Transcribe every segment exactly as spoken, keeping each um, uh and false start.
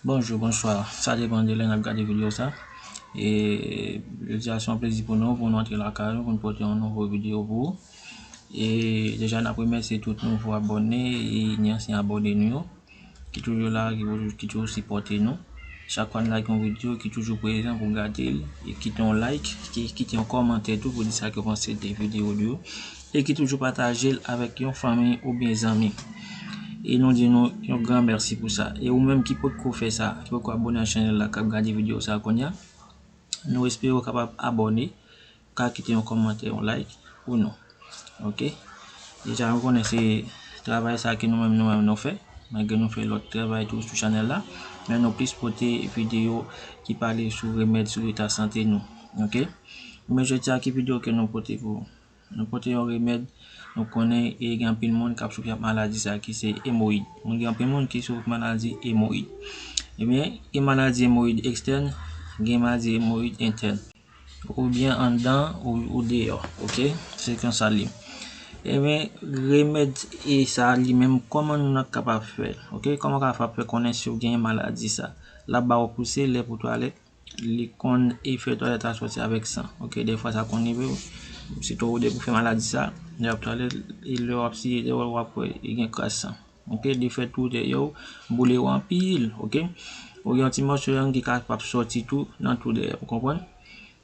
Bonjou, bonswa. Sa depann de lè n ap gade videyo sa. E jodi a se yon plezi pou nou, pou nou antre lakay nou, pou nou pote yon nouvo videyo pou ou. E deja n ap remèsye tout nouvo abòne e ni ansyen abòne nou yo ki toujou la, ki toujou, ki toujou sipòte nou. Chak fwa n lage yon videyo, ki toujou prezan pou gade l, e kite yon like, ki kite yon kòmantè tou pou di sa ke w panse de videyo nou yo. E ki toujou pataje l avèk yon fanmi oubyen zanmi. E nou di nou yon gran mèsi pou sa. E ou menm ki potko fè sa, ki potko abòne a chanèl la, k ap gade videyo sa kounye a, nou espere w kapab abòne, w ka kite yon kòmantè, yon like pou nou. Oke? Deja nou konnen se travay sa ke nou menm, nou menm nou fè. Malgre nou fè lòt travay tou sou chanèl la, men nou plis pote videyo ki pale sou remèd, sou eta sante nou. Oke? Men jodi a ki videyo ke nou pote pou ou? Nou pote yon remèd, nou konnen e gen anpil moun k ap soufri ak maladi sa ki se emoyid. Moun gen anpil moun ki soufri maladi emoyid. Ebyen, gen maladi emoyid ekstèn, gen maladi emoyid entèn. Oubyen anndan ou, ou deyò, oke? Se konsa l ye. Ebyen, remèd e sa li menm, kòman nou kapab fè l, oke? Kòman w kapab fè konnen si w gen maladi sa? L ap ba w pouse lè pou twalèt, li konn e fè twalèt la sòti avèk san. Oke, defwa sa konn rive w. Sitou depi w fè maladi sa, lè w ap twalèt, e lè w ap siye dèyè w, w ap wè e gen kras san. Oke, li fè twou dèyè w, boule w anpil, oke. Ou gen yon ti mòso yang ki kapab sòti tou nan twou dèyè, ou konprann?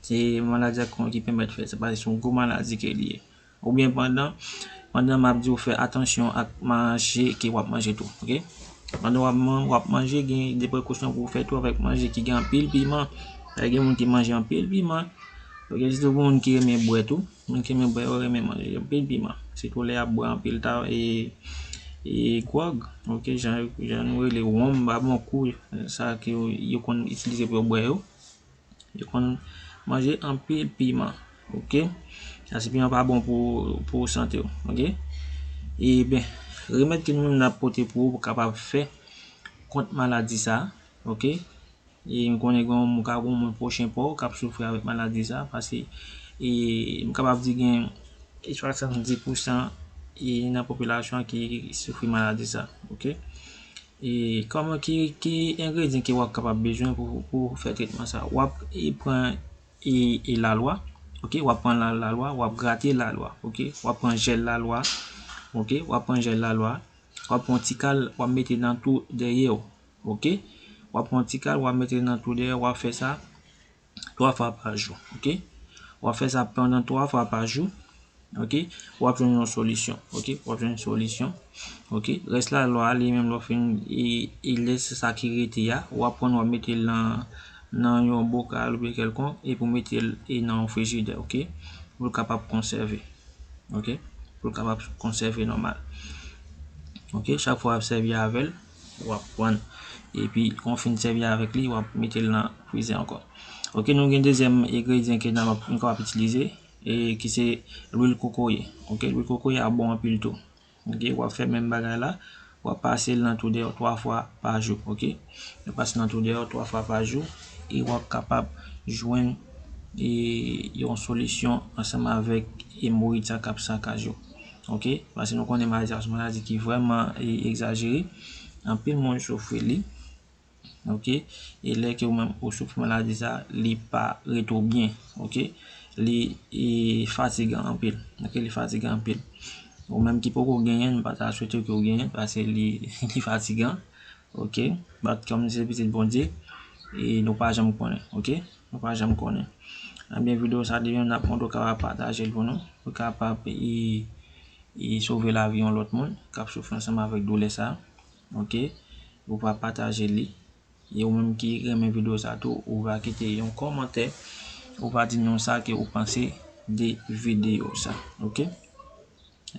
Se maladi a ki pèmèt fè sa, paske se yon gwo maladi ke li ye. Oubyen pandan, pandan m ap di w fè atansyon ak manje ke w ap manje tou, oke? Pandan w ap man-, w ap manje, gen de prekosyon pou w fè tou avèk manje ki gen anpil piman. Paske gen moun ki manje anpil piman. Oke, sitou pou moun ki renmen bwè tou. Moun ki renmen bwè, yo renmen manje anpil piman. Sitou lè y ap bwè anpil ta, e, e gwòg, oke, jan, jan nou rele wonm, babon kou, sa ke yo, yo konn itilize pou yo bwè yo. Yo konn manje anpil piman, oke? Paske piman pa bon pou, pou sante w, oke? Ebyen, remèd ke nou menm n ap pote pou ou, pou kapab fè kont maladi sa, oke? E m konnen gen yon, ka gen yon moun pwochen pa w k ap soufri avèk maladi sa, paske, e, m kapab di gen swasanndis pousan, e, nan popilasyon an ki soufri maladi sa, oke? E kòman, ki, ki engredyan ke w ap kapab bezwen pou, pou fè tretman sa? W ap, e, pran, e, e, lalwa, oke? W ap pran la, lalwa, w ap grate lalwa, oke? W ap pran jèl lalwa, oke? W ap pran jèl lalwa, w ap pran ti kal, w ap mete nan twou dèyè w, oke? W ap pran ti kal, w ap mete nan twou dèyè, w ap fè sa twa fwa pa jou, oke? W ap fè sa pandan twa fwa pa jou, oke? W ap jwenn yon solisyon, oke? W ap jwenn yon solisyon, oke? Rès lalwa a, li menm, lè w fin, e, e lès sa ki rete a, w ap pran, w ap mete l nan, nan yon bokal oubyen kèlkonk, epi w mete l, e, nan yon frijidè, oke? Pou l kapab konsève, oke? Pou l kapab konsève nòmal. Oke, chak fwa w ap sèvi avè l, w ap pran. Epi, kan w fin sèvi avèk li, w ap mete l nan frizè ankò. Oke, nou gen dezyèm engredyan ke n ap, nou kapab itilize, e ki se lwil kokoye. Oke, lwil kokoye ap bon anpil tou. Oke, w ap fè menm bagay la, w ap pase l nan twou dèyè w twa fwa pa jou, oke? Yo pase nan twou dèyè w twa fwa pa jou, e w ap kapab jwenn, e, yon solisyon ansanm avèk emoyid sa k ap sakaj ou. Oke? Paske nou konnen maladi sa se yon maladi ki vrèman, e, egzajere. Anpil moun soufri li. Oke? E lè ke ou menm ou soufri maladi sa, li pa ret ou byen. Oke? Li, e, fatigan anpil. Oke? Li fatigan anpil. Ou menm ki poko genyen, m pa ta swete ke w genyen, paske li, li fatigan. Oke? Bat kòm se pitit Bondye, e nou pa janm konnen, oke? Nou pa janm konnen. Ebyen, videyo sa li menm n ap mande w kapab pataje l pou nou, pou kapab, e, e sove lavi yon lòt moun k ap soufri ansanm avèk doulè sa, oke? Ou pa pataje li. E ou menm ki renmen videyo sa tou, ou va kite yon kòmantè, ou va di nou sa ke ou panse de videyo sa, oke?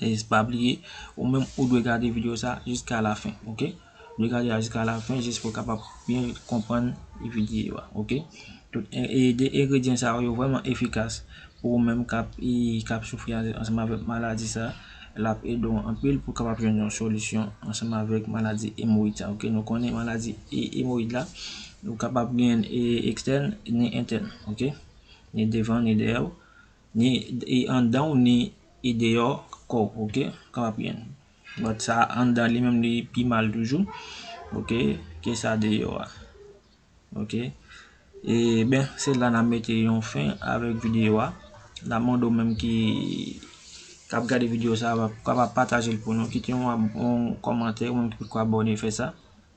E pa bliye, ou menm ou dwe gade videyo sa jiska lafen, oke? Ou dwe gade la jiska lafen jis pou w kapab byen konprann videyo a, oke? Tout en-, e de engredyan sa yo vrèman efikas pou ou menm k ap, e, k ap soufri an-, ansanm avèk maladi sa. L ap ede w anpil pou w kapab jwenn yon solisyon ansanm avèk maladi emoyid sa, oke? Nou konnen maladi e-, emoyid la, ou kapab genyen, e, ekstèn ni entèn, oke? Ni devan, ni dèyè w. Ni, e, anndan w, ni, e, deyò kò w, oke? Kapab gen. But sa anndan li menm li pi mal toujou, oke, ke sa deyò a. Ok. E ben, se la n ap mete yon fen avèk videyo a. N ap mande w menm ki k ap gade videyo sa a, kapab pataje l pou nou, kite yon, yon kòmantè, ou menm ki poko abòne, fè sa.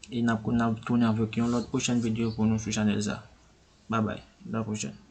E n ap, n ap tounen avèk yon lòt pwochèn videyo pou nou sou chanèl sa. Babay, la pwochèn.